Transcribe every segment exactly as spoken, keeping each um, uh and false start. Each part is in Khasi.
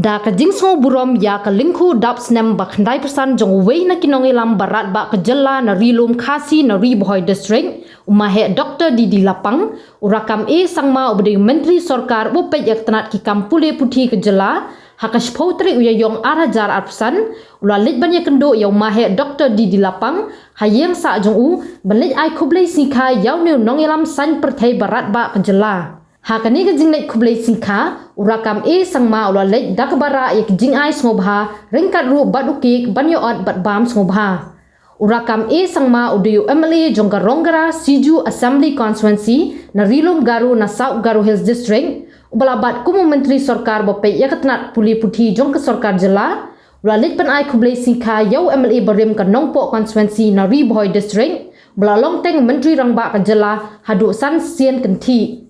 Da ka jingsngewburom ïa ka lyngkhuh dap snem ba khyndai pyrsan jong uwei na ki nongïalam ba radbah ka jylla na Ri Lum Khasi na Ri Bhoi District, u Maheh Doctor D D Lapang, u Rakkam A Sangma uba dei u Myntri Sorkar uba peit ïa ka tnat ki kam pule puthi ka jylla, ha ka shiphew tarik u Ïaïong ar hajar arphew san, u la leit ban ïakynduh ïa u Maheh Doctor D D Lapang ha ïing sah jong u, ban leit ai khublei sngikha ïa une u nongïalam saiñ pyrthei ba radbah ka jylla. Ha kane ka jingleit khublei sngikha, u Rakkam A Sangma u la leit da kaba rah ïa ka jingai sngewbha, ryngkat ruh bad u cake ban ïoh ot bad bam sngewbha. U Rakkam A Sangma u dei u M L A jong ka Rongara Siju Assembly Constituency na Ri Lum Garo na South Garo Hills District, uba la bat kum u Myntri Sorkar ba peit ïa ka tnat pule puthi jong ka sorkar jylla, u la leit ban ai khublei sngikha ïa u M L A barim ka Nongpoh Constituency na Ri Bhoi District, uba la long teng u Myntri Rangbah ka jylla haduh san sien kynthih.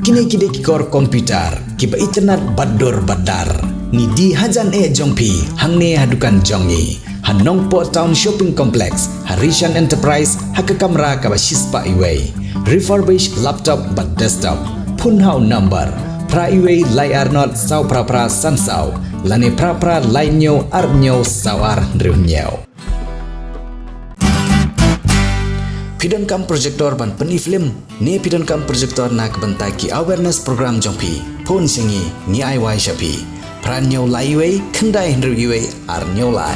Kine ki dei ki kor computer kiba itynnad bad dur bad dar. Ngi die hajan eh jong phi hangne ha dukan jong ngi ha Nongpoh Town Shopping Complex, ha Rishan Enterprise, ha ka kamra kaba shispah iwei. Refurbish laptop bad desktop. Phone ha u number phra iwei lai ar not saw phra phra san saw lane phra phra lai hynñiew ar hynñiew saw ar hynriew hynñiew. Phi donkam projector ban pyni film ne phi donkam projector na ka bynta ki awareness program jong phi? Phone sha ngi, ngi ai wai sha phi. Phra hynñiew lai iwei khyndai hynriew iwei ar hynñiew lai.